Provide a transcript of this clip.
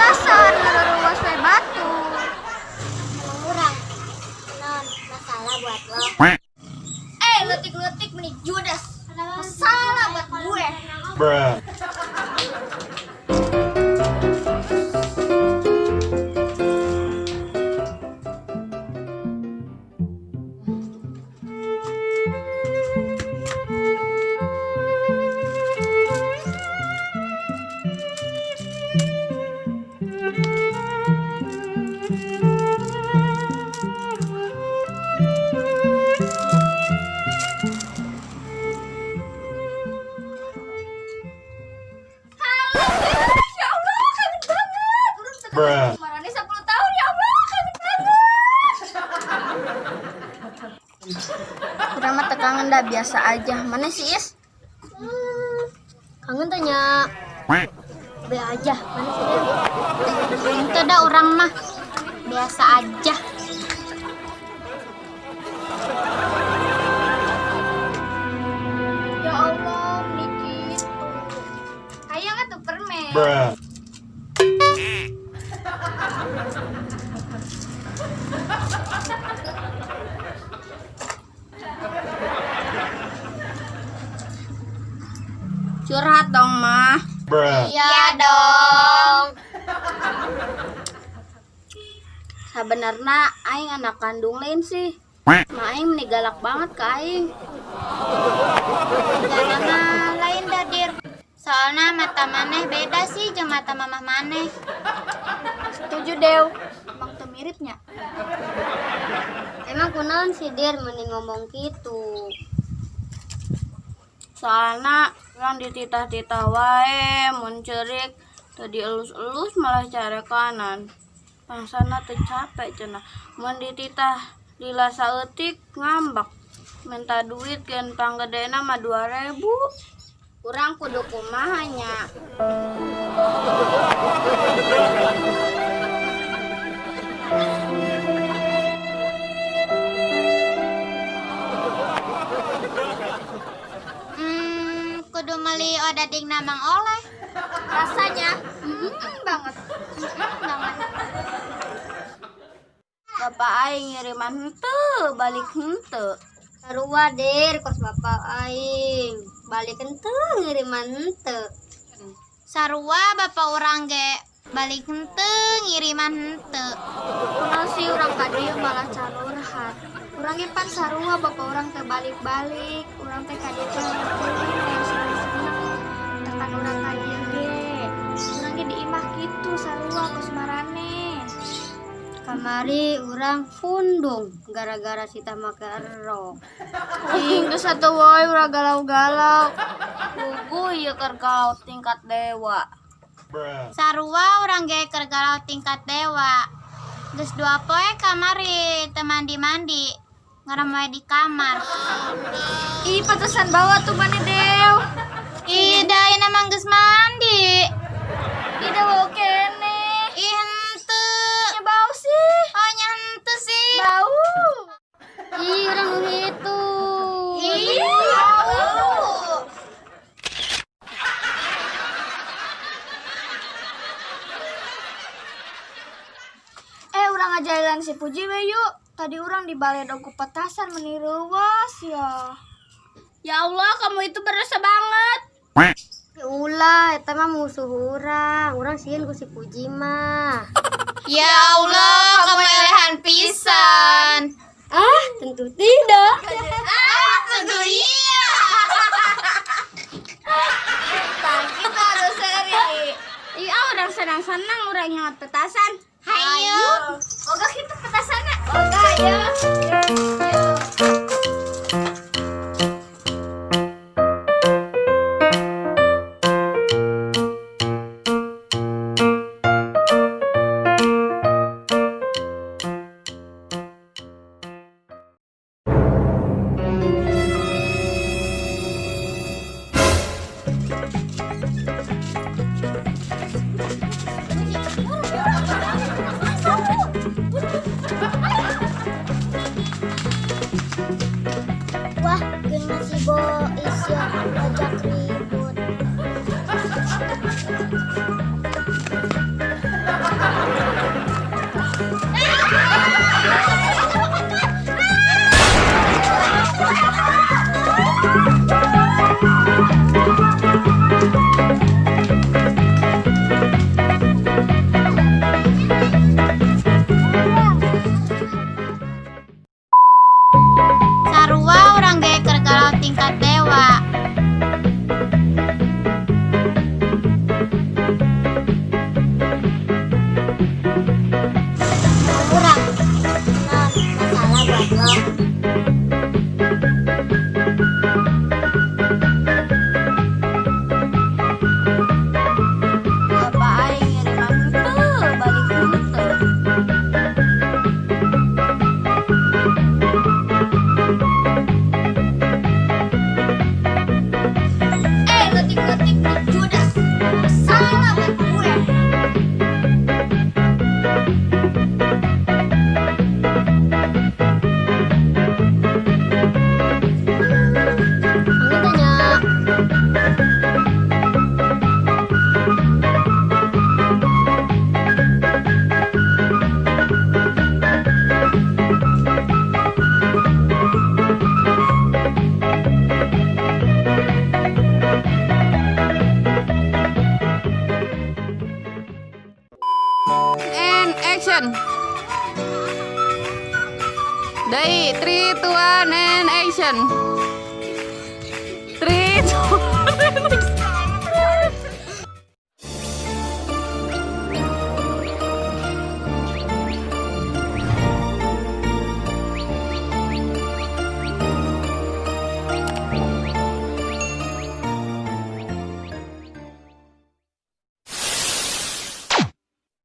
Petasan, ngaruas we batur. Emang urang non masalah buat lo? Eh, letik-letik meni judes. Masalah buat gue. Bruh. Halo, guys. Ya Allah, kangen banget. Urang teu Bruh. ketemu marane 10 tahun, ya Allah, kangen banget. Urang mah teu kangen dah, biasa aja. Mana sih, Is? Kangen tanya be aja mana sih Dir? Itu dah urang mah biasa aja. Ya Allah, meni gitu. Hayang atuh permen. Bruh. Curhat dong, mah. Bruh. Iya dong. Sebenarnya aing anak kandung lain sih. Ma aing meni galak banget ke aing. Jangan mah lain dah Dir. Soalnya mata maneh beda sih jeung mata mamah maneh. Setuju, Dew. Emang tuh miripnya. Emang kunaon sih Dir mending ngomong gitu. Soalnya orang dititah-titah wae, mun ceurik teu dielus-elus malah carekanan. Pangsana teu capek cenah. Mun dititah lila saeutik ngambek. Minta duit gen panggedena mah 2000. Urang kudu kumaha nya. Kudu meuli odading Mang Oleh. Rasanya banget. Banget. Bapak aing ngiriman henteu, balik henteu. Sarua Dir kos bapak aing. Balik henteu ngiriman henteu. Sarua bapak urang ge balik henteu ngiriman henteu. Kunaon sih urang ka dieu malah carurhat. Urang ge pan sarua bapak urang teh balik-balik, urang teh ka dieu teh hayang seneng-seneng. Tekan urang ka dieu ge. Urang ge di imah kitu sarua kos marane. Kamari urang pundung gara-gara sita make erok. Ih, geus atuh woy urang galau-galau. Puguh ieu keur galau tingkat dewa. Bruh. Sarua urang ge keur galau tingkat dewa. Geus 2 poe kamari teu mandi-mandi. Ngerem wae di kamar. Ih, pantesan bawa tuh maneh Dew. Ih, da ayeuna mah geus mandi. Ih, da bau keneh. Ih, henteu. Nya bau sih. Oh, nya henteu sih. Bau. Ih, urang nu hitu. Ih, bau. Eh, urang ngajailan si Puji we yuk. Tadi urang di baledog ku petasan meni reuwas ya. Ya Allah, kamu itu berdosa banget. Ulah, eta mah musuh urang. Urang sieun ku si Puji mah. Ya Allah, kamu elehan pisan. Ah, tentu tidak. Ah, tentu iya. Tah, kita harus seri. Iya, orang senang-senang urang nyaut petasan. Hayu. Ogah kita petasanna. Ogah ya. Ready, 3, 2, 1, and action. 3, 2, 1, and action.